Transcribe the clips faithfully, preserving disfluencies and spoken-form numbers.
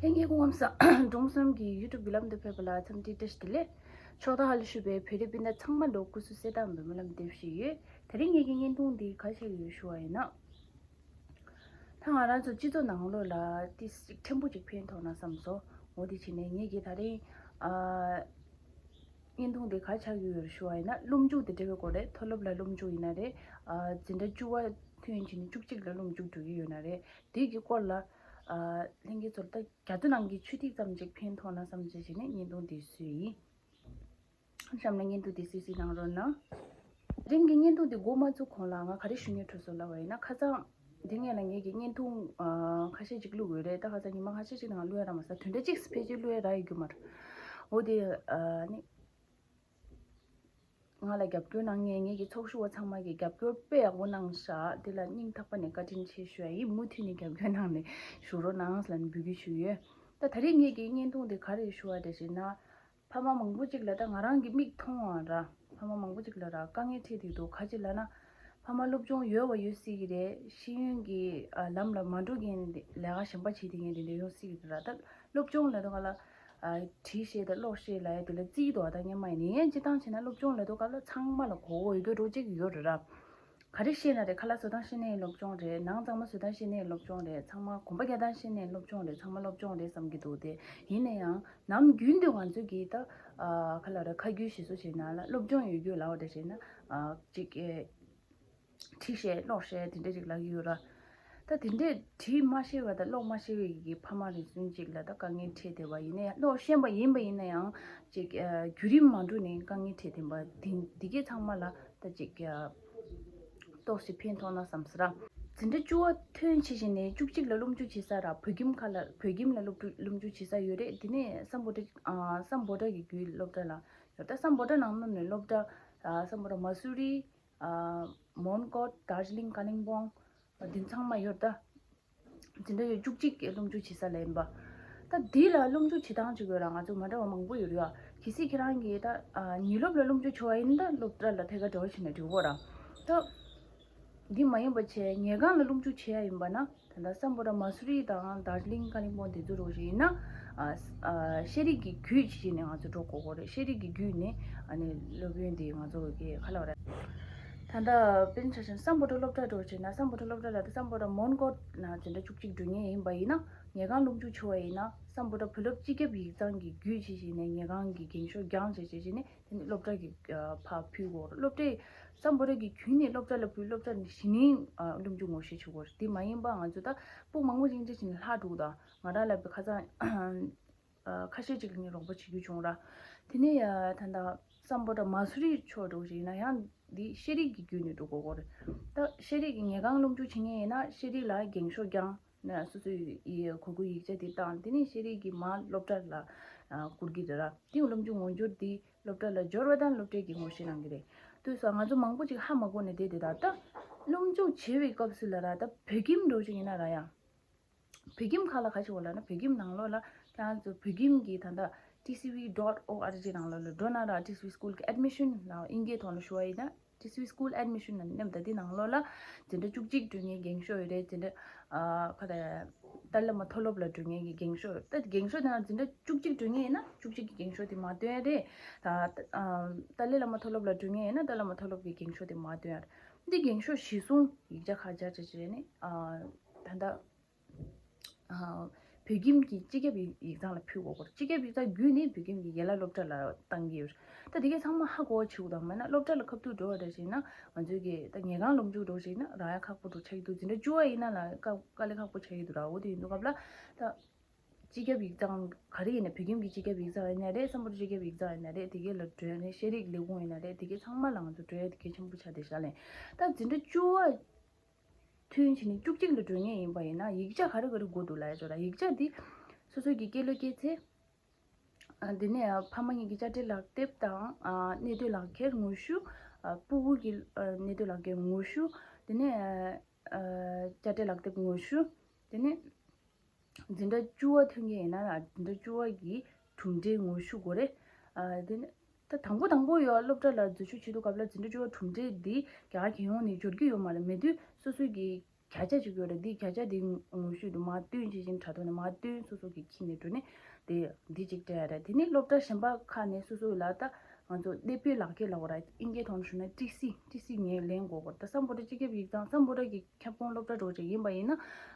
ལྷན་རྒྱས་སྐུ་ཁམས་བཟང་། འབྲོང་གསུམ་གྱི་ཡུ་ཊུབ་བརྒྱུད་ལམ་དུ་ཕེབས་པ་ལ་འཚམས་འདྲི་བཀྲ་ཤིས་བདེ་ལེགས། ཕྱོགས་མཐའ་ཧ་ལས་བཞུགས་པའི་བོད་རིགས་སྤུན་ཟླ་ཚང་མ་ལ་སྐུ་གཟུགས་གསལ་ཐང་འབད་མ་ལམ་འདེབས་ཞུས་ཡོད། དེ་རིང་ངེད་ཀྱི་བརྙན་ཐུང་འདི་ག་རེ་ཆགས་ཡོད་ཞུ་བ་ཡིན་ན། ད་ང་རང་ཚོ་སྤྱི་ཚོགས་ནང་ལོགས་ལ་ཏིས་ཕྲན་བུ་ཅིག་ཕན་ཐོགས་ན་བསམ་སོང་། འོ་དེ་བྱས་ནས་ངེད་ཀྱིས་ད་རིང་ཨ་བརྙན་ཐུང་དེ་ག་ཆགས་ཡོད་ཞུ་བ་ཡིན་ན། སློབ་མཇུག་དེ་འབྲི་བའི་སྐོར་རེད། མཐོ་སློབ་ལ་སློབ་མཇུག་ཡིན་ན་རེད། ཨ་འཛིན་གྲྭ་བཅུ་པ་ཐོན་བྱས་ནས་བཅུ་གཅིག་ལ་སློབ་མཇུག་འགྲོ་གི་ཡོད་ན་རེད། དེ་གི་སྐོར་ལ་ཨ་ལྷན་རྒྱས་ཚོར་ད་རྒྱ་མཚོ་ནང་གི་ཆུ་ཐིགས་ཙམ་ཅིག་ཕན་ཐོགས་ན་བསམ་བྱས་བྱས་ནས་བརྙན་ཐུང་དེ་བཟོས་ཡིན། གཤམ་ལ་བརྙན་ཐུང་དེ་གཟིགས་གཟིགས་གནང་རོགས་གནང་། དེ་རིང་གི་བརྙན་ཐུང་དེ་འགོ་མ་ཚུགས་གོང་ལ་ང་ག་རེ་ཞུ་སྙིང་བྲོ་སོང་ལབ་པ་ཡིན་ན། ཁ་སང་དེ་སྔོན་ལ་ངེད་ཀྱིས་བརྙན་ཐུང་ཨ་ཁ་ཤས་ཅིག་བླུགས་ཡོད་རེད། ད་ཁ་སང་ཉི་མ་ཁ་ཤས་ཅིག་ནང་བླུགས་ཡ་རག་མ་སོང་། དོན་འདྲ་གཅིག་ཕལ་ཆེར་བླུགས་ཡ་རག་ཡོད་རྒྱུ་མ་རེད། འོ་དེ་ཨ་ནི་ང་ལ་རྒྱབ་སྐྱོར་གནང་མཁན་ངེད་ཀྱི་ཚོགས་ཞུགས་པ་ཚང་མ་གིས་རྒྱབ་སྐྱོར་དཔེ་ཡག་པོ་གནང་ཤག་དེ་ལ་སྙིང་ཐག་པ་ནས་བཀའ་དྲིན་ཆེ་ཞུ་ཡ་ཡིན། མུ་མཐུད་ནས་རྒྱབ་སྐྱོར་གནང་ནས་བཞུགས་རོགས་གནང་ལབ་ནས་འབོད་སྐུལ་ཞུས་ཡོད། ད་ད་རེས་ངེད་ཀྱི་བརྙན་ཐུང་དེ་ག་རེ་ཞུ་བ་རེད་ཟེར་ན། ཕ་མ་མང་པོ་ཅིག་ལ་ད་ང་རང་གི་མིག་མཐོང་བ་ར། ཕ་མ་མང་པོ་ཅིག་ལ་ར་དཀའ་ངལ་འཕྲད་བསྡད་འདུག་ག་ཅི་ལབ་ན། ཕ་མ་སློབ་སྦྱོང་ཡོད་པ་ཡོད་སྲིད་ཀྱི་རེད། ཤེས་ཡོན་གྱི་ཨ་ལམ་ལ་མ་འགྲོ་མཁན་དེ་ལས་ཀ་གཞན་པ་བྱེད་བསྡད་མཁན་དེ་འདྲ་ཡོང་སྲིད་ཀྱི་རེད་ར། ད་སློབ་སྦྱོང་ལབ་དུས་སྒང་ལ་ཨ་བྲིས་ཤེས་དང་ཀློག་ཤེས་ལབ་ཡ་དེ་ལ་རྩིས་འདུག་ད་སྔོན་མ་ཡིན་ནའི་ཡིན། སྤྱིར་བཏང་བྱས་ན་སློབ་སྦྱོང་ལབ་དུས་སྒང་ལ་ཚང་མ་ལ་གོ་གོ་ཡོད་རྒྱུ་འདྲ་བོ་ཅིག་ཡོད་རེད་ར། ག་རེ་ཤེས་ན་རེད། ཁ་ལག་བཟོ་སྟངས་ཤེས་ནའི་སློབ་སྦྱོང་རེད། ནང་གཙང་མ་བཟོ་སྟངས་ཤེས་ནའི་སློབ་སྦྱོང་རེད། ཚང་མ་གོམ་པ་རྒྱག་སྟངས་ཤེས་ནའི་སློབ་སྦྱོང་རེད། ཚང་མ་སློབ་སྦྱོང་རེད་བསམ་གྱི་འདུག་དེ་ཡིན་ན་ཡང་ནམ་རྒྱུན་དུ་ང་ཚོ་གིས་ད་ཨ་ཁ་ལག་རེད། ཁ་རྒྱུན་ཞིག་བཟོ་བྱས་ན་ལ་སློབ་སྦྱོང་ཡོད་རྒྱུ་ལབ་པ་འདྲ་བྱས་ན་ཨ་ཅིག་ཨེ་བྲིས་ཤེས་ཀློག་ཤེས་དེ་འདྲ་ཅིག་ལབ་ཀྱི་ཡོད་ར། ད་དེ་འདྲས་བྲིས་མ་ཤེས་པ་དང་ཀློག་མ་ཤེས་པའི་གི་ཕ་མ་རེ་ཟུང་ཅིག་ལ་ད་དཀའ་ངལ་འཕྲད་བསྡད་པ་ཡིན་ན་ཡང་། ཀློག་ཤེས་པ་ཡིན་པ་ཡིན་ན་ཡང་ཅིག་ཨ་བརྒྱུད་རིམ་མ་འགྲོ་ནས་དཀའ་ངལ་འཕྲད་བསྡད་པ་དེ་དེ་གས་ཚང་མ་ལ་ད་ཅིག་ཨ་ཏོག་ཙམ་ཕན་ཐོགས་ན་བསམ་ཟེར་ར། འཛིན་གྲྭ་བཅུ་པ་ཐོན་བྱས་བྱས་ནས་བཅུ་གཅིག་ལ་སློབ་མཇུག་བྱེད་ས་ར། བོད་ཁྱིམ་ཁ་ལ་བོད་ཁྱིམ་ལ་སློབ་ཕྲུག་སློབ་མཇུག་བྱེད་ས་ཡོད་རེད། དེ་ནས་སམ་བྷོ་ཊ་ཨ་སམ་བྷོ་ཊ་གི་བརྒྱུད་སློབ་གྲྭ་ལ་ཡོད། ད་སམ་བྷོ་ཊ་ནང་ནང་ནས་སློབ་གྲྭ་ཨ་སམ་བྷོ་ཊ་མ་སུ་རི། ཨ་མོན་གྷོ། དར་ཇི་ལིང་། ཀ་ལིང་པོང་། འདི་ཚང་མ་ཡོད་ད། འཛིན་གྲྭ་ཡོད་བཅུ་གཅིག་གི་སློབ་མཇུག་བྱེད་ས་ལ་ཡིན་པ། ད་འདི་ལ་སློབ་མཇུག་བྱེད་སྟངས་བྱེད་དགོས་ར། ང་ཚོ་མ་འདྲ་བ་མང་པོ་ཡོད་རེད་ཨ། གལ་སྲིད་ཁྱེད་རང་གིས་ད་ཨ་ཉིན་སློབ་ལ་སློབ་མཇུག་བྱེད་པ་ཡིན་ན་ད་སློབ་གྲྭ་ལ་ཐད་ཀར་འབྲེལ་བ་བྱས་ནས་འགྲིག་གོ་ར། ད་འདི་མ་ཡིན་པ་བྱས་ཉལ་ཁང་ལ་སློབ་མཇུག་བྱེད་ཡ་ཡིན་པ་ན། ད་ལྟ་སམ་བྷོ་ཊ་མ་སུ་རི་དང་དར་ཇི་ལིང་། ཀ་ལིང་པོང་དེ་ཚོ་རོགས་ཞིག་ཡིན་ན། ཨ་ཨ་ཤེས་རིག་གི་བརྒྱུད་ཅིག་ནས་ང་ཚོ་འགྲོ་དགོས་ཀྱི་རེད། ཤེས་རིག་གི་བརྒྱུད་ནས་ཨ་ནི་སློབ་ཡོན་དེ་ང་ཚོ་གི་ཁ་ལག་རེད། ད་ལྟ་དཔེར་ན་ཆ་བཞག་ན་སམ་བྷོ་ཊ་སློབ་གྲྭ་འགྲོ་བྱས་ན། སམ་བྷོ་ཊ་སློབ་གྲྭ་ལ་ད་སམ་བྷོ་ཊ་མོན་གྷོ་ན་འཛིན་གྲྭ་བཅུ་གཅིག་འགྲོ་མཁན་ཡིན་པ་ཡིན་ན། ཉལ་ཁང་སློབ་མཇུག་བྱས་པ་ཡིན་ན་སམ་བྷོ་ཊ་བོད་སློབ་སྤྱི་ཁྱབ་ཡིག་ཚང་གི་བརྒྱུད་ཅིག་བྱས་ནས་ཉལ་ཁང་གི་འགེངས་ཤོག་བརྒྱངས་བྱས་བྱས་བྱས་ནས། དེ་ནས་སློབ་གྲྭ་གི་ཨ་ཕར་ཕུལ་དགོས་རེད། སློབ་གྲྭས་སམ་བྷོ་ཊ་གི་བརྒྱུད་ནས་སློབ་གྲྭ་ལ་ཕུལ། སློབ་གྲྭ་ནས་གཞི་ནས་ཨ་སློབ་མཇུག་ངོ་ཤེས་བྱེད་དགོས་རེད། དེ་མ་ཡིན་པ་ང་ཚོ་ད་སྤུ་མང་པོ་ཅིག་འདྲ་བྱས་ནས་ལྷག་འགྲོ་གི། ད་ང་རང་ལ་བའི་ཁ་སང་ཨ་ཁ་ཤས་ཅིག་ལ་ངས་རོགས་པ་བྱེད་རྒྱུ་བྱུང་ར། དེ་ནས་ཨ་ད་ལྟ་སམ་བྷོ་ཊ་མ་སུ་རི་ཕྱོགས་འགྲོ་བྱས་ན་ཡང་འདི་ཤེས་རིག་གི་བརྒྱུད་ནས་འགྲོ་དགོས་ཀྱི་རེད། ད་ཤེས་རིག་གི་ཉལ་ཁང་སློབ་མཇུག་བྱེད་མཁན་ཡིན་ན་ཤེས་རིག་ལ་འགེངས་ཤོག་བརྒྱངས། ན་སོ་སོའི་ཡི་གོ་དགོས་ཡིག་ཆ་དེ་བཏང་། དེ་ནས་ཤེས་རིག་གི་མར་སློབ་གྲྭ་ལ་ཨ་བསྐུར་གྱི་རེད་ར། དེ་སློབ་མཇུག་ངོ་སྦྱོར་དེ་སློབ་གྲྭ་ལ་འབྱོར་བ་དང་སློབ་གྲྭས་ཀྱི་ངོ་ཤེས་གནང་གི་རེད། དུས་སུ་ང་ཚོ་མང་པོ་ཅིག་ཧ་མ་གོ་ནས་བསྡད་དེ། ད་ལྟ་སློབ་མཇུག་བྱེད་པའི་སྐབས་སུ་ལ་ར། ད་བོད་ཁྱིམ་འགྲོ་ཅིག་ཡིན་ན་ར་ཡང་། བོད་ཁྱིམ་ཁ་ལ་ག་ཅིག་ཡོད་ལབ་ན། བོད་ཁྱིམ་ནང་ལོགས་ལ་ཁྱེད་རང་ཚོ་བོད་ཁྱིམ་གྱི་ད་ལྟ་ཊི་སི་ཝི་ཌོཊ་ཨོ་ཨར་ཇི་ནང་ལོགས་ལ་འགྲོ་ན་ར། ཊི་སི་ཝི་སྐུལ་གྱི་ཨེཌ་མི་ཤན་ལ་དབྱིན་སྐད་ཐོག་ལ་ཞུ་བ་ཡིན་ན། ཊི་སི་ཝི་སྐུལ་ཨེཌ་མི་ཤན་ལ་མནན། ད་འདི་ནང་ལོགས་ལ་འཛིན་གྲྭ་བཅུ་གཅིག་འགྲོ་མཁན་འགེངས་ཤོག་ཡོད་རེད། འཛིན་གྲྭ་ཨ་ག་རེ་ཏཱ་ལའི་བླ་མ་མཐོ་སློབ་ལ་འགྲོ་མཁན་གྱི་འགེངས་ཤོག་ཡོད། ད་འགེངས་ཤོག་དེ་ནང་འཛིན་གྲྭ་བཅུ་གཅིག་འགྲོ་མཁན་ཡིན་ན་བཅུ་གཅིག་གི་འགེངས་ཤོག་དེ་མར་སྟོན་ཡ་རེད། ད་ཨ་ཏཱ་ལའི་བླ་མ་མཐོ་སློབ་ལ་འགྲོ་མཁན་ཡིན་ན་ཏཱ་ལའི་བླ་མ་མཐོ་སློབ་ཀྱི་འགེངས་ཤོག་དེ་མར་སྟོན་ཡ་རེད། འདི་འགེངས་ཤོག་གཞི་བཟུང་ཡིག་ཆ་ཁག་སྦྱར་བྱས་བྱས་ནས་ཨ་ད་ལྟ་ཨ་བོད་ཁྱིམ་གྱི་སྤྱི་ཁྱབ་ཡིག་ཡིག་ཚང་ལ་ཕུལ་དགོས་ཀྱི་རེད། སྤྱི་ཁྱབ་ཡིག་ཚང་བརྒྱུད་ནས་བོད་ཁྱིམ་གྱི་ཡན་ལག་སློབ་གྲྭ་ལ་བཏང་གི་ཡོད་རེད། ད་དེ་གས་ཚང་མ་ཧ་གོ་བ་བྱེད་དགོས་དང་། མེད་ན་སློབ་གྲྭ་ལ་ཁ་ཐུག་འགྲོ་བ་འདྲ་ཞིག་ན་ང་ཚོའི་གི་ད་ཉལ་ཁང་སློབ་མཇུག་འགྲོ་ཞིག་ན་རག་ཡ་ཁག་པོ་འགྲོ་ཆགས་ཀྱི་འདུག་འཛིན་གྲྭ་བཅུ་པ་ཡིན་ན་ལ་དཀའ་དཀའ་ལས་ཁག་པོ་ཆགས་ཀྱི་འདུག་ར། འོ་དེ་ཡིན་དུས་སྐབས་ལ་ད་སྤྱི་ཁྱབ་ཡིག་ཚང་ག་རེ་ཡིན་ན། བོད་ཁྱིམ་གྱི་སྤྱི་ཁྱབ་ཡིག་ཚང་ཡིན་ན་རེད། སམ་བྷོ་ཊ་སྤྱི་ཁྱབ་ཡིག་ཚང་ཡིན་ན་རེད། དེ་གས་ལ་འགྲོ་ནས་ཤེས་རིག་ལས་ཁུངས་ཡིན་ན་རེད། དེ་གས་ཚང་མ་ལ་ང་ཚོ་འགྲོ་ཡ་དེ་གལ་ཆེན་པོ་ཆགས་བསྡད་ཤག་ལས། ད་འཛིན་གྲྭ་བཅུ་པ་ཐོན་བྱས་ནས་བཅུ་གཅིག་ལ་འགྲོ་མཁན་ཡིན་པ་ཡིན་ན་ཡིག་ཆ་ག་རེ་ག་རེ་དགོས་འདུག་ལབ་ཡ་ཅོ་ལ། ཡིག་ཆ་འདི་སོ་སོ་གི་སྐྱེས་ལོ་སྐྱེས་ཚེས། ཨ་དེ་ནས་ཨ་ཕ་མ་གཉིས་ཀྱི་དཔྱ་ཁྲལ་ལག་དེབ་དང་། ཨ་གནས་སྡོད་ལག་ཁྱེར་ངོ་བཤུས། ཨ་སྤུ་གུ་གི་ཨ་གནས་སྡོད་ལག་ཁྱེར་ངོ་བཤུས། དེ་ནས་ཨ་དཔྱ་ཁྲལ་ལག་དེབ་ངོ་བཤུས། དེ་ནས་འཛིན་གྲྭ་བཅུ་པ་ཐོན་མཁན་ཡིན་ན་འཛིན་གྲྭ་བཅུ་པ་གི་གྲུབ་འབྲས་ངོ་བཤུས་དགོས་རེད། ཨ་དེ་ནས་ད་དང་པོ་དང་པོ་ཡོད་སློབ་གྲྭ་ལ་འཛུལ་ཞུགས་བྱེད་དུས་སྐབས་ལ་འཛིན་གྲྭ་བཅུ་པ་གྲུབ་འབྲས་འདི་རྒྱ་གར་རྒྱལ་ཡོངས་ནས་འབྱོར་གྱི་ཡོད་མ་རེད། མེད་དུས་སོ་སོ་གི་ བརྒྱ་ཆ་ཅིག་ཡོད་རེད། འདི་བརྒྱ་ཆ་འདི་ངོ་བཤུས་དུ་མ་བཏོན་ཅི་བཞིན་དྲ་ཐོག་ནས་མ་བཏོན། སོ་སོ་གི་ཁྱི་ནས་འགྲོ་ནས་དེ་འདི་ཅིག་སྤྲད་ཡ་རེད། དེ་ནས་སློབ་གྲྭ་གཞན་པ་ཁག་ནས་སོ་སོ་ལ་ད་ང་ཚོ་གནས་སྤོས་ལག་འཁྱེར་ལབ་དགོས་ར། ཨིན་སྐད་ཐོག་ནས་ཞུ་ན་ཊི་སི། ཊི་སི་ངས་ལེན་དགོས་གོ། ད་སམ་བྷོ་ཊ་སྤྱི་ཁྱབ་ཡིག་ཚང་། སམ་བྷོ་ཊ་གི་ཁྱབ་ཁོངས་སློབ་གྲྭ་འགྲོ་ཅིག་ཡིན་པ་ཡིན་ན་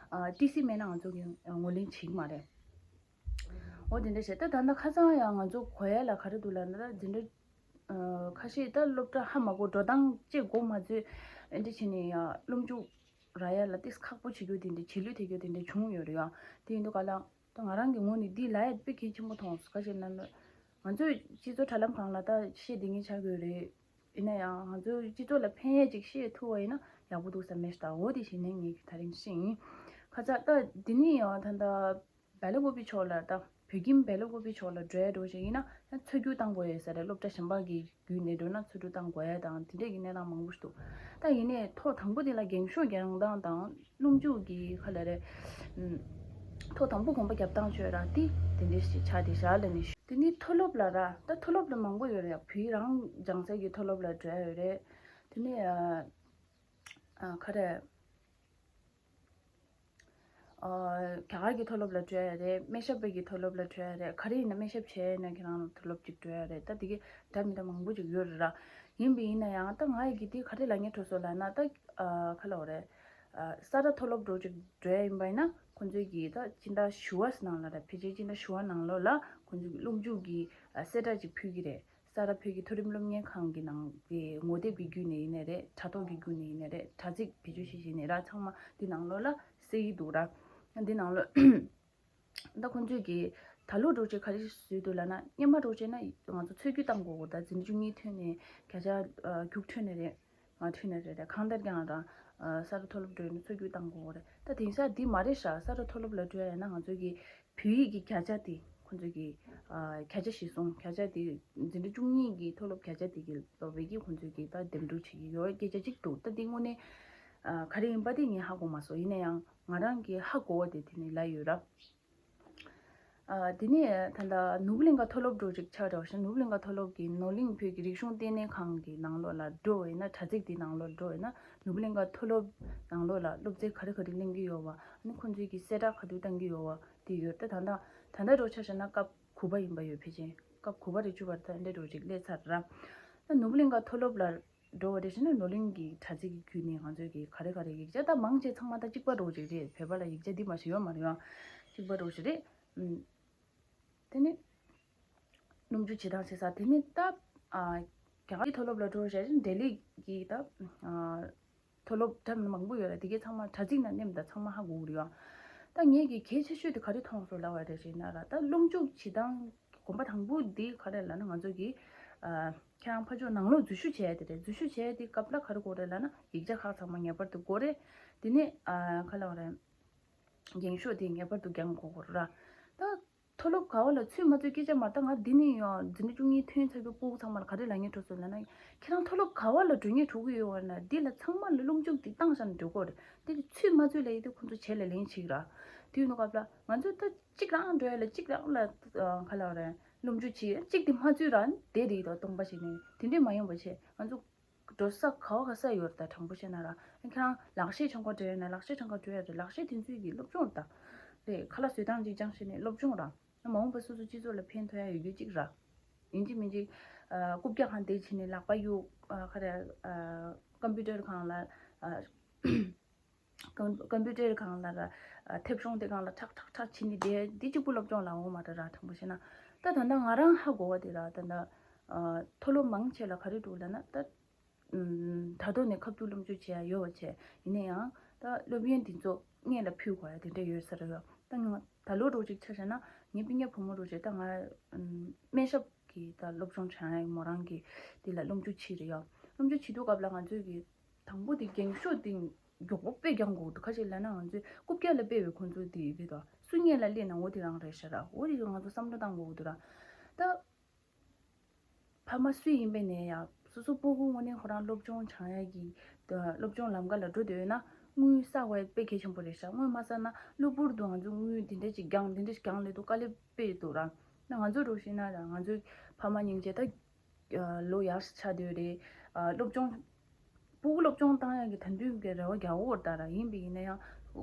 ཊི་སི་མེད་ན་ང་ཚོ་གི་ངོས་ལེན་བྱེད་ཀྱི་མ་རེད། འོ་དེ་འདྲ་བྱས། ད་ད་ལྟ་ཁ་སང་ཡང་ང་ཚོ་གོ་ཡ་ལ་ག་རེ་འདུག་ལབ་ན། ད་འཛིན་གྲྭ་ཁ་ཤས་ད་སློབ་གྲྭ་ཧ་མ་གོ། འགྲོ་སྟངས་བཅས་གོ་མ་ཚོད་འདི་བྱས་ནས་ཡང་སློབ་འཇུག་རག་ཡ་ལ་ཏིས་ཁག་པོ་བྱེད་རྒྱུ་དེ་འདྲ། བྱེད་ལུགས་དེ་རྒྱུ་དེ་འདྲ་བྱུང་ཡོད་རེད་ཡ། དེ་ཡིན་དུས་ག་ལ་ད་ང་རང་གི་ངོས་ནས་འདི་ལབ་ཡ་དཔེ་གལ་ཆེན་པོ་མཐོང་སོང་། ག་ཅེ་ན་ང་ཚོས་སྤྱི་ཚོགས་དྲ་ལམ་སྒང་ལ་ད་བཤད་བསྡད་མཁན་ཆགས་ཀྱི་ཡོད་རེད། ཡིན་ན་ཡང་ང་ཚོའི་སྤྱི་ཚོགས་ལ་ཕན་ཡས་ཅིག་བཤད་ཐུབ་པ་ཡིན་ན་ཡག་པོ་འདུག་བསམ་མེད་ད། འོ་དེ་བྱས་ནས་ངས་དེ་རིང་བཤད་ཡིན། ཁ་ཚ་ད་འདི་ནས་ཡང་ད་ལྟ་སྦེལ་ཀོབ་ཕྱོགས་ལ་ད་བོད་ཁྱིམ་སྦེལ་ཀོབ་ཕྱོགས་ལ་འགྲོ་ཡ་འགྲོ་བཞིན་ཡིན་ན་ཡང་ཚུར་རྒྱུག་བཏང་དགོས་ཡོད་ས་རེད། སློབ་གྲྭ་གཞན་པ་གི་བརྒྱུད་ནས་འགྲོ་ན་ཚུར་རྒྱུག་བཏང་དགོས་ཡ་དང་དེ་འདྲས་ཀྱི་གནས་སྟངས་མང་པོ་ཞིག་འདུག་ད་ཡིན་ནའི་ཐོག་དང་པོ་དེ་ལ་འགེངས་ཤོག་རྒྱག་སྟངས་དང་སློབ་འཇུག་གི་ཁ་ལ་རེད། ཐོག་དང་པོ་གོམ་པ་རྒྱབ་སྟངས་བྱོས་ར། དེ་དེ་འདྲས་ཞིག་ཆགས་བསྡད་བཞག་ལབ་ནས་ཞུ། དེ་ནི་མཐོ་སློབ་ལ་ར། ད་མཐོ་སློབ་ལ་མང་པོ་ཡོད་རེད་ཡ། བོད་རང་སྦྱང་སའི་གི་མཐོ་སློབ་ལ་འགྲོ་ཡ་ཡོད་རེད། དེ་ནི་ཨ་ཨ་ག་རེ། ཨ་རྒྱ་གར་གྱི་མཐོ་སློབ་ལ་འགྲོ་ཡ་རེད། སྨན་ཞབས་པའི་གི་མཐོ་སློབ་ལ་འགྲོ་ཡ་རེད། ག་རེ་ཡིན་ན་སྨན་ཞབས་བྱས་ན་ཁྱེད་རང་མཐོ་སློབ་ཅིག་འགྲོ་ཡ་རེད། ད་དེ་གི་འདྲ་མི་འདྲ་མང་པོ་ཅིག་ཡོད་རེད་ར། ཡིན་པ་ཡིན་ན་ཡང་ད་ང་ཡི་གི་དེ་ག་རེ་ལབ་སྙིང་བྲོ་སོང་ལབ་ན། ད་ཨ་ག་ལབ་དགོས་རེད། ཨ་ས་རཱ་མཐོ་སློབ་འགྲོ་ཅིག་འགྲོ་ཡ་ཡིན་པ་ཡིན་ན་ཁོང་ཚོའི་གི་ད་སྤྱི་ཟླ་བཞི་པ་ནང་ལ་ར། ཕལ་ཆེར་སྤྱི་ཟླ་བཞི་པ་ནང་ལོགས་ལ་ཁོང་ཚོའི་གི་སློབ་འཇུག་གི་ཨ་གསལ་བསྒྲགས་ཅིག་ཕུལ་གི་རེད། ས་རཱ་བོད་ཀྱི་མཐོ་རིམ་སློབ་གཉེར་ཁང་གི་ནང་གི་ངོ་དེབ་ཀྱི་བརྒྱུད་ནས་ཡིན་ནའི་རེད། དྲ་ཐོག་གི་བརྒྱུད་ནས་ཡིན་ནའི་རེད། དྲ་ཚིགས་བེད་སྤྱོད་བྱེད་བཞིན་ནས་ར། ཚང་མ་འདི་ནང་ལོགས་ལ་གསལ་གྱི་འདུག་ར། འདི་ནང་ལོགས་ད་ཁོང་ཚོས་ཀྱི་ད་ལོ་འགྲོ་ཆེད་ག་རེ་བཟོས་འདུག་ལབ་ན། སྔོན་མ་འགྲོ་ཆེད་ན་ང་ཚོ་ཚུར་རྒྱུག་བཏང་དགོས་གོ། ད་འཛིན་གྲྭ་བཅུ་གཉིས་ཐོན་ནས་བརྒྱ་ཆ་ཨ་རྒྱུགས་འཕྲོད་ནས་རེད། ང་འཕྲོད་ནས་རེད་རེད། གང་ལྟར་ཀྱང་ར་ཨ་ས་རཱ་མཐོ་སློབ་འགྲོ་ཡིན་ན་ཚུར་རྒྱུག་བཏང་དགོས་གོ་རེད། ད་དེང་སང་འདི་མ་རེད་ཤག་ས་རཱ་མཐོ་སློབ་ལ་འགྲོ་ཡ་ཡིན་ན་ང་ཚོ་གི་བོད་ཡིག་གི་བརྒྱ་ཆ་དེ་ཁོང་ཚོ་གི་ཨ་བརྒྱ་ཆ་གཞིར་བཟུང་། བརྒྱ་ཆ་དེ་འཛིན་གྲྭ་བཅུ་གཉིས་ཀྱི་མཐོ་སློབ་བརྒྱ་ཆ་དེ་གི་ལོ་བའི་གི་ཁོང་ཚོ་གི་ད་འདེམས་སྒྲུག་བྱེད་ཀྱི་ཡོད་སྐད་ཆ་གཅིག་འདུག་ད་དེ་དངོས་གནས་ཨ་ག་རེ་ཡིན་པ་དེ་ངས་ཧ་གོ་མ་སོང་། ཡིན་ན་ཡང་ང་རང་གི་ཧ་གོ་བ་དེ་དེ་ནས་ལབ་ཡོད་ར། ཨ་དེ་ནས་ད་ལྟ་ནོར་བུ་གླིང་ག་མཐོ་སློབ་འགྲོ་ཅིག་ཆགས་འདྲ་བ་ཞིག་ནོར་བུ་གླིང་ག་མཐོ་སློབ་ཀྱི་ནོར་གླིང་བོད་ཀྱི་རིག་གཞུང་ལྟེ་གནས་ཁང་གི་ནང་ལོགས་ལ་འགྲོ་བ་ཡིན་ན། དྲ་ཚིགས་དེ་ནང་ལོགས་འགྲོ་བ་ཡིན་ན་ནོར་བུ་གླིང་ག་མཐོ་སློབ་ནང་ལོགས་ལ་སློབ་ཚན་ག་རེ་ག་རེ་གླེང་གི་ཡོད་བ། ཨ་ནི་ཁོང་ཚོའི་གི་གསལ་བསྒྲགས་ག་དུས་བཏང་གི་ཡོད་བ་དེ་ཡོད། ད་ད་ལྟ་ད་ལྟ་འགྲོ་ཆ་བཞག་ན་སྐབས་དགུ་པ་ཡིན་པ་ཡོད། ཕལ་ཆེར་སྐབས་དགུ་པ་རེ་བཅུ་པ་རེ་ད་འདྲ་འགྲོ་ཅིག་སླེབས་ཚར་ར། ད་ནོར་བུ་གླིང་ག་མཐོ་སློབ་ལ་འགྲོ་བ་དེ་བཞིན་ནོར་གླིང་གི་དྲ་ཚིགས་ཀྱི་བརྒྱུད་ནས་ང་ཚོས་ཀྱི་ག་རེ་ག་རེ་ཡིག་ཆ་ད་མང་ཆེ་ཚང་མ་ད་གཅིག་པ་རོ་ཞིག་རེད། བོད་པ་ལ་ཡིག་ཆ་འདི་མ་ཞིག་ཡོད་མ་རེད་ཡང་། གཅིག་པ་རོ་ཞིག་རེད། ཨུམ། དེ་ནི་སྣུམ་འཇུག་བྱེད་སྟངས་བྱེད་ས་དེ་ནི་ད་ཨ་རྒྱ་གར་གྱི་མཐོ་སློབ་ལ་འགྲོ་བྱས་ལྡི་ལི་གི་ད་ཨ་མཐོ་སློབ་ད་མང་པོ་ཡོད་རེད། དེ་གའི་ཚང་མ་དྲ་ཚིགས་ནང་ནེམ་ད་ཚང་མ་ཧ་གོ་གི་རེད་ཡང་། ད་ངས་ཀྱི་གལ་ཆེ་ཤོས་དེ་ག་རེ་མཐོང་སོང་ལབ་པ་རེད་ཞེ་ན་ར། ད་སློབ་འཇུག་བྱེད་སྟངས་གོམ་པ་དང་པོ་འདི་ག་རེ་ལབ་ན་ང་ཚོ་གི་ཨ་ཁྱེད་རང་ཕར་ཕྱོགས་ནང་ལོགས་འཛུལ་ཞུགས་བྱས་ཏེ་རེད། འཛུལ་ཞུགས་བྱས་ཏེ་སྐབས་ལ་ག་རེ་དགོས་རེད་ལབ་ན་ཡིག་ཆ་ཁག་ཚང་མ་ངེས་པར་དུ་དགོས་རེད། དེ་ནས་ཨ་ག་ལབ་རེད། འགེངས་ཤོག་དེ་ངེས་པར་དུ་འགེངས་དགོས་དགོས་ར། ད་མཐོ་སློབ་ག་བ་ལ་ཚུད་མ་ཚུད་སྐད་ཆ་མ་རེད། ད་ང་འདི་ནས་ཡང་འཛིན་གྲྭ་བཅུ་གཉིས་ཐོན་ཚར་བའི་སྤུ་གུ་ཚང་མ་ལ་ག་རེ་ལབ་སྙིང་བྲོ་སོང་ལབ་ན། ཁྱེད་རང་མཐོ་སློབ་ག་བ་ལ་འགྲོ་སྙིང་བྲོ་གི་ཡོད་བ་ན་འདི་ལ་ཚང་མ་ལ་སློབ་འཇུག་འདི་བཏང་བཞག་ན་འགྲོ་གི་རེད། འདི་ལ་ཚུད་མ་ཚུད་ལབ་ཡས་དེ་ཁོང་ཚོ་བྱེད་ལ་ལེན་བྱེད་ཀྱི་ར། དེ་ཡིན་དུས་སྐབས་ལ་ང་ཚོ་ད་གཅིག་རང་འགྲོ་ཡ་ལ་གཅིག་རང་ལ་ག་ལབ་རེད། སློབ་འཇུག་བྱེད་གཅིག་དེ་མ་ཚུད་ར་དེ་རེད། ད་སྟོང་པ་ཞིག་ནས་དེ་འདྲས་མ་ཡོང་བ་བྱེད། ང་ཚོ་འགྲོ་ས་ག་བ་ག་ས་ཡོད་རེད། ད་དྲང་པོ་བཤད་ན་ར། ཁྱེད་རང་ལག་ཤེས་སྦྱང་ག་འགྲོ་ཡོད་ན་ལག་ཤེས་སྦྱང་ག་འགྲོ་ཡ་རེད། ལག་ཤེས་དེ་ཚོའི་གི་སློབ་སྦྱོང་རེད་ད། རེད། ཁ་ལག་བཟོ་སྟངས་ཅིག་སྦྱང་ཤེས་ནས་སློབ་སྦྱོང་ར། མ་འོངས་པ་སོ་སོ་སྤྱི་ཚོགས་ལ་ཕན་ཐོགས་ཡ་ཡོད་རྒྱུ་གཅིག་ར། ཡིན་གཅིག་མིན་གཅིག་ཨ་རྐུབ་བཀྱག་སྒང་དེ་བྱས་ནས་ལག་པ་གཡུག་ཨ་ག་རེ། ཨ་ཀམ་པུ་ཊར་སྒང་ལ། ཨ་ཀམ་ཀམ་པུ་ཊར་སྒང་ལ་ར། ཨ་མཐེབ་གཞོང་དེ་སྒང་ལ་ཁྲག་ཁྲག་ཁྲག་བྱས་ནས་བསྡད་འདི་གཅིག་པུ་སློབ་སྦྱོང་ལ་འོང་མ་རེད་ར། དྲང་པོ་བཤད་ན། ད་ད་ལྟ་ང་རང་ཧ་གོ་བ་དེ་ར། ད་ལྟ་ཨ་མཐོ་སློབ་མང་ཆེ་ལ་ག་རེ་འདུག་ལབ་ན་ད། ཨུམ། དྲ་ཐོག་ནས་ཁ་ཐུག་སློབ་འཇུག་བྱེད་ཡ་ཡོད་པ་བྱས། ཡིན་ན་ཡང་ད་སློབ་ཡོན་འདི་ཚོ་སྔོན་ལ་ཕུལ་དགོས་ཡ་དེ་འདྲ་ཡོད་ས་རེད་ཡོད། ད་ང་ད་ལོ་འགྲོ་ཅིག་ཆ་བཞག་ན་ངའི་སྤུན་ཀྱག་བུ་མོ་འགྲོ་བྱས་ད་ང་ཨུམ་སྨན་ཞབས་ཀྱི་ད་སློབ་སྦྱོང་བྱེད་ཡ་མོ་རང་གི་དེ་ལ་སློབ་འཇུག་བྱེད་རེད་ཡོད། སློབ་འཇུག་བྱེད་དུས་སྐབས་ལ་ང་ཚོས་ཀྱི་དང་པོ་དེ་འགེངས་ཤོག་དེ་མགྱོགས་པོ་དཔེ་རྒྱང་དགོས་འདུག་ཁ་ཤས་ལབ་ན་ང་ཚོས་རྐུབ་བཀྱག་ལ་དཔེ་བའི་ཁོང་ཚོ་དེ་ཡོད་པས་ད་སུ་སྔོན་ལ་སླེབས་ན་འོ་དེ་རང་རེད་ཤག་ར། འོ་དེ་ང་ཚོ་བསམ་བློ་བཏང་དགོས་འདུག་ར། ད། ཕ་མ་སུ་ཡིན་པའི་ནས་ཡང་སོ་སོ་སྤུ་གུ་དངོས་གནས་ཁོ་རང་སློབ་སྦྱོང་སྦྱང་ཡ་གི་སློབ་སྦྱོང་ལམ་ཁ་ལ་འགྲོ་འདོད་ཡོད་ན་དངུལ་བསགས་པ་དཔེ་གལ་ཆེན་པོ་རེད་ཤག་དངུལ་མ་བསགས་ན་གློ་བུར་དུ་ང་ཚོ་དངུལ་འདི་འདྲ་ཅིག་རྒྱང་འདི་འདྲ་ཞིག་རྒྱང་སླེབས་འདུག་དཀའ་ལས་དཔེ་འདུག་ར། ན་ང་ཚོ་འགྲོ་ཤེས་ན་ར་ང་ཚོའི་ཕ་མ་སྙིང་རྗེ་ད་ལོ་ཡག་ཤི་ཆགས་འདོད་རེད། སློབ་སྦྱོང་ སྤུ་གུ་སློབ་སྦྱོང་བཏང་ཡག་གི་ད་དུང་གི་རེ་བ་རྒྱག་འོ་ད་ར། ཡིན་པ་ཡིན་ན་ཡང་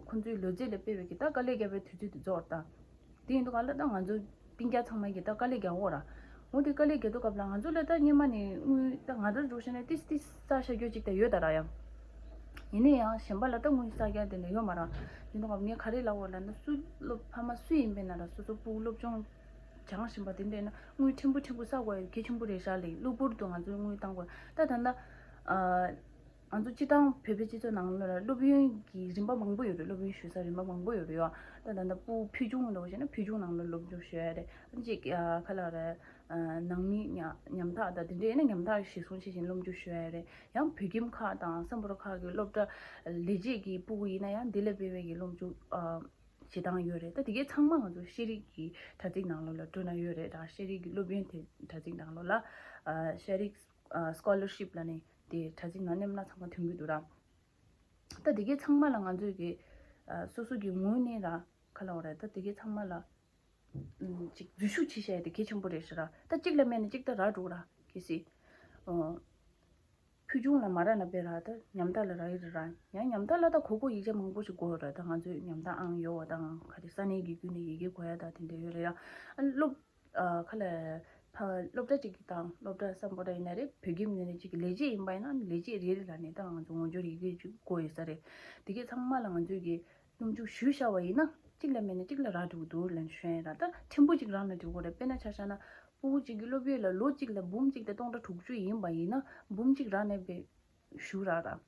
ཁོང་ཚོའི་ལོ་ཚད་ལ་དཔག་པའི་གི་ད་དཀའ་ལས་བརྒྱབ་པའི་དུས་ཚོད་དེ་རྫོགས་ད། དེ་ཡིན་དུས་ག་ལ་ད་ང་ཚོ་སྤུན་ཀྱག་ཚང་མ་གི་ད་དཀའ་ལས་རྒྱག་འོ་ར། འོ་དེ་དཀའ་ལས་རྒྱག་དུས་སྐབས་ལ་ང་ཚོ་ལ་ད་སྔོན་མ་ནས་དངུལ་ད་ང་རང་འགྲོ་བྱས་ན་ཏིས་ཏིས་ས་ཤ་རྒྱོ་ཅིག་ད་ཡོད་ད་ར་ཡང་། ཡིན་ན་ཡང་གཞན་པ་ལ་ད་དངུལ་ས་རྒྱ་དེ་འདྲ་ཡོད་མ་ར། ཡིན་དུས་སྐབས་ངས་ག་རེ་ལབ་འོ་ལབ་ན་སུ་སློབ་ཕ་མ་སུ་ཡིན་པས་ན་ར་སོ་སོ་སྤུ་གུ་སློབ་སྦྱོང་སྦྱང་བཞིན་པ་དེ་འདྲ་ཡིན་ན་དངུལ་ཕྲན་བུ་ཕྲན་བུ་བསགས་དགོས་ཡ་གལ་ཆེན་པོ་རེད་ཤག་ལས་གློ་བུར་དུ་ང་ཚོས་དངུལ་བཏང་དགོས་ད་ད་ལྟ། ང་ཚོ་སྤྱི་བཏང་བོད་པའི་སྤྱི་ཚོགས་ནང་ལོགས་ལ་སློབ་ཡོན་གྱི་རིམ་པ་མང་པོ་ཡོད་རེད། སློབ་ཡོན་ཞུ་ས་རིམ་པ་མང་པོ་ཡོད་རེད་ཡ། ད་ད་ལྟ་སྤུ་ཕུལ་བྱུང་ལ་བྱས་ན་ཕུལ་བྱུང་ནང་ལ་སློབ་སྦྱོང་ཞུ་ཡ་རེད། གཅིག་ཁ་ལག་རེད། ནང་མི་ཉམ་ཉམ་ཐག་དང་དེ་འདྲ་ཡིན་ན་ཉམ་ཐག་གཞིར་བཟུང་བྱེད་བཞིན་སློབ་སྦྱོང་ཞུ་ཡ་རེད། ཡང་བོད་ཁྱིམ་ཁག་དང་སམ་བྷོ་ཊ་ཁག་གི་སློབ་གྲྭ་ལས་བྱེད་ཀྱི་སྤུ་གུ་ཡིན་ན་ཡང་འདི་ལས་སྤེལ་བའི་གི་སློབ་སྦྱོང་བྱེད་སྟངས་ཡོད་རེད། ད་དེ་གའི་ཚང་མ་ང་ཚོ་ཤེས་རིག་གི་དྲ་ཚིགས་ནང་ལོགས་ལ་འགྲོ་ན་ཡོད་རེད། ད་ཤེས་རིག་གི་སློབ་ཡོན་དེ་དྲ་ཚིགས་ནང་ལོགས་ལ་ཤེས་རིག་scholarship་ལ་ནི་དེ་དྲ་ཚིགས་ནང་མནན་ན་ཚང་མ་ཐོན་གྱི་འདུག་ར། ད་དེ་གའི་ཚང་མ་ལ་ང་ཚོས་ཀྱི་སོ་སོ་གི་ངོས་ནས་ར་ཁ་ལ་བ་ར་ད་དེ་གའི་ཚང་མ་ལ་ཅིག་འཛུལ་ཞུགས་བྱེད་བྱས་དེ་གལ་ཆེན་པོ་རེད་ཤག་ར། ད་གཅིག་ལ་མེད་ན་གཅིག་ད་ར་འགྲོ་ར་གལ་སྲིད། ཕུལ་བྱུང་ལ་མ་རག་ན་དཔེ་ར་ད་ཉམ་ཐག་ལ་རག་གི་རེད་ར། ཡང་ཉམ་ཐག་ལ་ད་གོ་གོ་ཡིག་ཆ་མང་པོ་ཞིག་དགོས་ར། ད་ང་ཚོས་ཉམ་ཐག་ཨང་ཡོད་བ་དང་ག་རེ་ས་གནས་ཀྱི་བརྒྱུད་ནས་ཡི་གེ་གོ་ཡ་ད་དེ་འདྲ་ཡོད་རེད་ཡ། ཨ་སློབ་ཨ་ཁ་ལ་ཕ་སློབ་གྲྭ་གཅིག་གི་དང་སློབ་གྲྭ་སམ་བྷོ་ཊ་ཡིན་ན་རེད། བོད་ཁྱིམ་ཡིན་ན་རེད། གཅིག་གི་ལས་བྱེད་ཡིན་པ་ཡིན་ན་ལས་བྱེད་རེ་རེ་ལ་ནས་ད་ང་ཚོ་ངོ་སྦྱོར་ཡི་གེ་ཅིག་དགོས་ཡོད་ས་རེད། དེ་གས་ཚང་མ་ལ་ང་ཚོས་ཀྱི་སྣུམ་འཇུག་ཞུས་བཞག་པ་ཡིན་ན་གཅིག་ལ་མེད་ན་གཅིག་ལ་རག་འགྲོ་གི་འདུག་ལབ་ནས་ཞུ་ཡ་ཡིན་ར། ད་ཕྲན་བུ་གཅིག་རག་ན་འགྲིག་གི་རེད། དཔེར་ན་ཆ་བཞག་ན་སྤུ་གུ་གཅིག་གི་སློབ་ཡོན་ལ་ལོ་གཅིག་ལ་འབུམ་གཅིག་དང་སྟོང་ཕྲག་དྲུག་ཅུ་ཡིན་པ་ཡིན་ན་འབུམ་གཅིག་རག་ནས་པའི་ཞུ་རག་ར།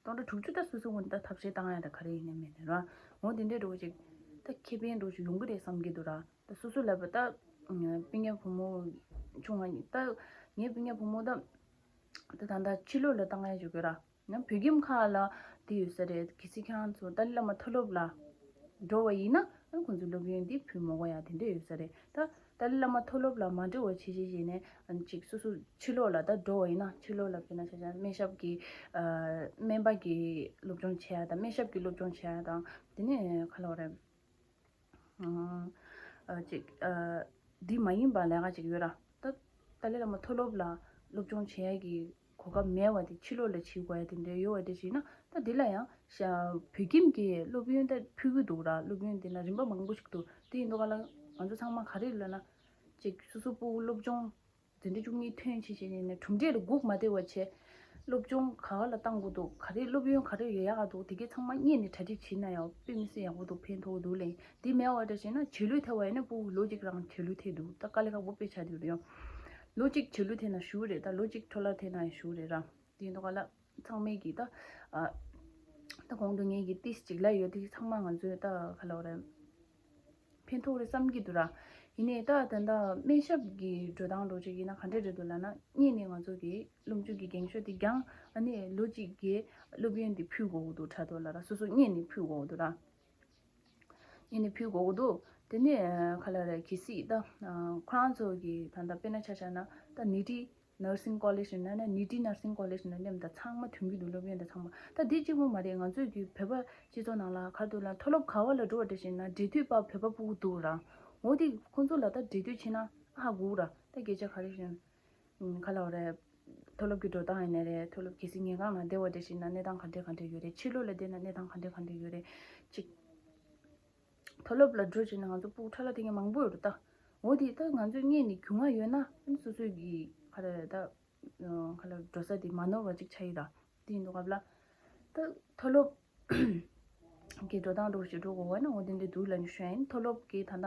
སྟོང་ཕྲག་དྲུག་ཅུ་ད་སོ་སོ་ངོས་ནས་ད་ཐབས་ཤེས་བཏང་ཡ་ད་ག་རེ་ཡིན་ནའི་མེད་ནའི་ར། འོ་དེ་འདྲའི་འགྲོ་གཅིག་ད་ཁེ་ཕན་འགྲོ་གཅིག་ཡོང་གི་རེད་བསམ་གྱི་འདུག་ར། ད་སོ་སོ་ལ་བ་ད་སྤུན་ཀྱག་བུ་མོ་ཆུང་བ་ཡིན་ད་ངའི་སྤུན་ཀྱག་བུ་མོ་ད་ད་ད་ད་ཕྱི་ལོགས་ལ་བཏང་ཡ་བྱེད་དགོས་ར། ཡང་བོད་ཁྱིམ་ཁག་ལ་དེ་ཡོད་ས་རེད། གལ་སྲིད་ཁྱེད་རང་ཚོ་ཏཱ་ལའི་བླ་མ་མཐོ་སློབ་ལ་འགྲོ་བ་ཡིན་ན་ཨ་ཁོང་ཚོའི་སློབ་ཡོན་འདི་ཕུལ་མི་དགོས་ཡ་དེ་འདྲ་ཡོད་ས་རེད། ད་ཏཱ་ལའི་བླ་མ་མཐོ་སློབ་ལ་མ་འགྲོ་བ་བྱེད་བྱེད་བྱས་ནས་ཨ་ཅིག་སོ་སོ་ཕྱི་ལོགས་ལ་ད་འགྲོ་བ་ཡིན་ན་ཕྱི་ལོགས་ལ་དཔེར་ན་ཆ་བཞག་སྨན་ཞབས་ཀྱི་ཨ་སྨན་པ་གི་སློབ་སྦྱོང་བྱེད་ཡ་དང་སྨན་ཞབས་ཀྱི་སློབ་སྦྱོང་བྱེད་ཡ་དང་དེ་ནས་ག་ལབ་དགོས་རེད། ཨ་ཅིག་ཨ་འདི་མ་ཡིན་པ་ལས་ཀ་ཅིག་ཡོད་ར། ད་ཏཱ་ལའི་བླ་མ་མཐོ་སློབ་ལ་སློབ་སྦྱོང་བྱེད་ཡ་གི་གོ་སྐབས་མེད་པ་དེ་ཕྱི་ལོགས་ལ་བྱེད་དགོས་ཡ་དེ་འདྲ་ཡོད་པ་དེ་བྱས་ན་ད་འདི་ལ་ཡང་ཤ་བོད་ཁྱིམ་གྱི་སློབ་ཡོན་ད་ཕུལ་གི་འདུག་ར། སློབ་ཡོན་དེ་ལ་རིམ་པ་མང་པོ་ཞིག་འདུག་དེ་ཡིན་དུས་ག་ལ་ང་ཚོ་ཚང་མ་ག་རེ་ལབ་ན་ཅིག་སོ་སོ་སྤུ་གུ་སློབ་སྦྱོང་འཛིན་གྲྭ་བཅུ་གཉིས་ཐོན་ཕྱིན་བྱས་ནས་གྲུབ་འབྲས་ལ་སྒུག་མ་བསྡད་པ་བྱས། སློབ་སྦྱོང་ག་བ་ལ་བཏང་དགོས་འདུག་ག་རེ་སློབ་ཡོན་ག་རེ་ཡོད་ཡག་འདུག་དེ་གའི་ཚང་མ་སྔོན་ནས་གྲ་སྒྲིག་བྱས་ན་ཡང་དཔེ་མི་སྲིད་ཡག་པོ་འདུག་ཕན་ཐོགས་འདུག་ལས་དེ་མེད་པ་འདྲ་བྱས་ན་རྗེས་ལུས་ཐེབས་པ་ཡིན་ན་སྤུ་གུ་ལོ་གཅིག་རང་རྗེས་ལུས་ཐེབས་འདུག་ད་དཀའ་ལས་ཁག་པོ་དཔེ་ཆགས་འདུག་རེད་ཡང་། ལོ་གཅིག་རྗེས་ལུས་ཐེབས་ན་ཞུ་རེད། ད་ལོ་གཅིག་འཕྲོ་བརླག་ཐེབས་ན་ཡང་ཞུ་རེད་ར། དེ་ཡིན་དུས་ག་ལ་ཚང་མས་ཀྱིས་ད་ཨ་ད་གོང་དུ་ངས་ཀྱིས་ཏིས་གཅིག་ལ་ཡོད་དེ་ཚང་མ་ང་ཚོས་ད་ག་ལ་བ་རེད། ཕན་ཐོགས་རེད་བསམ་གྱི་འདུག་ར། ཡིན་ནའི་ད་ད་ལྟ་སྨན་ཞབས་ཀྱི་འགྲོ་སྟངས་འགྲོ་ཅིག་ཡིན་ན་ག་འདྲ་རེད་འདུག་ལབ་ན་སྔོན་ནས་ང་ཚོ་གི་སློབ་འཇུག་གི་འགེངས་ཤོག་དེ་བརྒྱངས་ཨ་ནི་ལོ་གཅིག་གི་སློབ་ཡོན་དེ་ཕུལ་དགོས་ཀྱི་འདུག་དྲ་ཐོག་ལ་ར་སོ་སོ་སྔོན་ནས་ཕུལ་དགོས་ཀྱི་འདུག་ར། སྔོན་ནས་ཕུལ་དགོས་ཀྱི་འདུག་དེ་ནས་ག་ལ་རེད་གལ་སྲིད་ད་ཁོ་རང་ཚོ་གི་ད་ལྟ་དཔེར་ན་ཆ་བཞག་ན་ད་ནི་ཏི་Nursing College་ཡིན་ན་ནི་ཏི་Nursing College་ནས་སླེབས་ད་ཚང་མ་ཐོན་གྱི་འདུག་སློབ་ཡོན་ད་ཚང་མ། ད་འདི་གཅིག་པོ་མ་རེད། ང་ཚོས་ཀྱི་བོད་པ་སྤྱི་ཚོགས་ནང་ལ་ག་རེ་འདུག་ལ་མཐོ་སློབ་ག་བ་ལ་འགྲོ་བ་འདྲ་ཞིག་ན་འབྲེལ་མཐུད་པ་བོད་པ་སྤུ་གུ་འདུག་ར། འོ་དེ་ཁོང་ཚོ་ལ་ད་འབྲེལ་མཐུད་བྱེད་ན་ཧ་གོ་ར། ད་སྐད་ཆ་ག་རེ་བཤད་ན་ག་ལ་བ་རེད། མཐོ་སློབ་ཀྱི་འགྲོ་སྟངས་ཡིན་ན་རེད། མཐོ་སློབ་གལ་སྲིད་ཉལ་ཁང་ནང་བསྡད་པ་འདྲ་ཞིག་ན་གནས་སྟངས་ག་འདྲ་ག་འདྲ་ཡོད་རེད། ཕྱི་ལོགས་ལ་བསྡད་ན་གནས་སྟངས་ག་འདྲ་ག་འདྲ་ཡོད་རེད། གཅིག་མཐོ་སློབ་ལ་འགྲོ་བྱས་ན་ང་ཚོ་སྤུ་གུ་ཁྲ་ལ་དེ་གས་མང་པོ་ཡོད་རེད་ད། འོ་དེ་ད་ང་ཚོས་སྔོན་ནས་རྒྱུས་མངའ་ཡོད་ན་ཨ་ནི་སོ་སོའི་གི་ག་རེ་རེད་ད། ག་ལ་འགྲོ་ས་དེ་མ་ནོར་བ་ཅིག་ཆགས་ཡོད་ར། དེ་ཡིན་དུས་སྐབས་ལ་ད་མཐོ་སློབ་གི་འགྲོ་སྟངས་འགྲོ་ཞིག་འགྲོ་དགོས་བ་ན་འོ་དེ་འདྲ་འདུག་ལབ་ནས་ཞུ་ཡ་ཡིན། མཐོ་སློབ་ཀྱི་ད་ལྟ་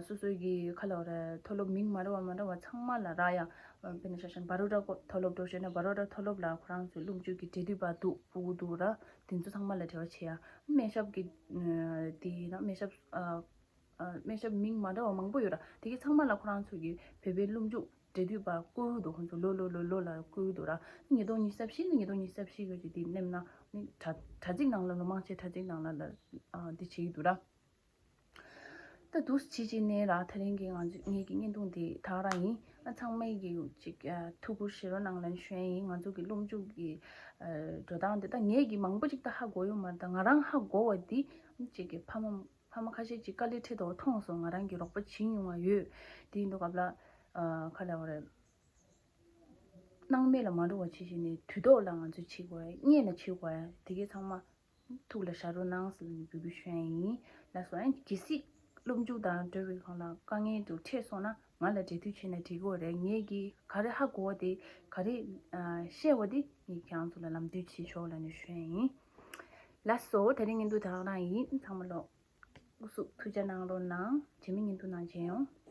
སོ་སོའི་གི་ག་ལ་རེད་མཐོ་སློབ་མིང་མ་འདྲ་བ་མ་འདྲ་བ་ཚང་མ་ལ་རག་ཡ། དཔེར་ན་ཆ་བཞག་ན་བ་རོ་ཌ་མཐོ་སློབ་འགྲོ་ཞེ་ན་བ་རོ་ཌ་མཐོ་སློབ་ལ་ཁོ་རང་ཚོའི་སློབ་འཇུག་གི་འབྲེལ་མཐུད་པ་འདུག་སྤུ་གུ་འདུག་ར། དེ་ཚོ་ཚང་མ་ལ་འབྲེལ་བ་བྱེད་ཡ། སྨན་ཞབས་ཀྱི་དེ་ཡིན་ན་སྨན་ཞབས་སྨན་ཞབས་མིང་མ་འདྲ་བ་མང་པོ་ཡོད་ར། དེ་གི་ཚང་མ་ལ་ཁོ་རང་ཚོ་གི་བོད་པའི་སློབ་འཇུག་འབྲེལ་མཐུད་པ་བསྐུར་འདུག་ཁོང་ཚོ་ལོ་ལོ་ལོ་ལོ་ལ་བསྐུར་འདུག་ར། ཉིས་སྟོང་ཉི་ཤུ་རྩ་བཞི་ནས་ཉིས་སྟོང་ཉི་ཤུ་རྩ་བཞི་བར་གྱི་དེ་སླེབས་ན་ནི་དྲ་དྲ་ཚིགས་ནང་ལ་ལོ་མང་ཆེ་དྲ་ཚིགས་ནང་ལ་ལ་འདི་བྱེད་ཀྱི་འདུག་ར། ད་འདུག་སེ་བྱེད་བྱེད་ནས་ར་དེ་རིང་གི་ང་ཚོ་ངེད་ཀྱི་བརྙན་ཐུང་འདི་དག་རང་ཡིན། ཨ་ཚང་མས་ཀྱི་ཅིག་ཐུགས་ཁུར་བཞེས་རོགས་གནང་ལབ་ཞུ་ཡ་ཡིན། ང་ཚོ་གི་སློབ་འཇུག་གི་འགྲོ་སྟངས་འདི་ད་ངེད་ཀྱི་མང་པོ་ཅིག་ད་ཧ་གོ་ཡོད་མ་རེད། ད་ང་རང་ཧ་གོ་བ་འདི་ཅིག་གི་ཕ་མ་ཕ་མ་ཁ་ཤས་ཅིག་དཀའ་ལས་ཁྲིད་དོ་མཐོང་སོང་། ང་རང་གི་རོགས་པ་བྱེད་མྱོང་བ་ཡོད། དེ་ཡིན་དུས་སྐབས་ལ་ཨ་ག་ལབ་དགོས་རེད། སྣང་མེད་ལ་མ་འགྲོ་བ་བྱེད་བཞིན་ནས་དུས་ཐོག་ལ་ང་ཚོས་བྱེད་དགོས། བརྙས་ལ་བྱེད་དགོས། དེ་གའི་ཚང་མ་ཐུགས་ལ་བཞག་རོགས་གནང་ཟེར་ནས་འབོད་སྐུལ་ཞུ་ཡ་ཡིན། ལགས་སོ། ཨ་ནི་གལ་སྲིད་སློབ་འཇུག་དང་འབྲེལ་བའི་སྒང་ལ་དཀའ་ངལ་དུ་འཕྲད་སོང་ན་ང་ལ་འབྲེལ་མཐུད་བྱས་ན་འགྲིག་གི་རེད། ངས་ཀྱིས་ག་རེ་ཧ་གོ་བ་དེ་ག་རེ་ཨ་ཤེས་པ་དེ་ངས་ཁྱེད་རང་ཚོ་ལ་ལམ་སྟོན་བྱེད་ཆོག་ལབ་ནས་ཞུ་ཡ་ཡིན། ལགས་སོ། དེ་རིང་བརྙན་ཐུང་དེ་རང་རང་ཡིན། ཚང་མ་ལོ་སྐུ་གཟུགས་ཐུགས་ཅག་གནང་རོགས་གནང་། རྗེས་མའི་བརྙན་ཐུང་ནང་མཇལ་ཡོང་།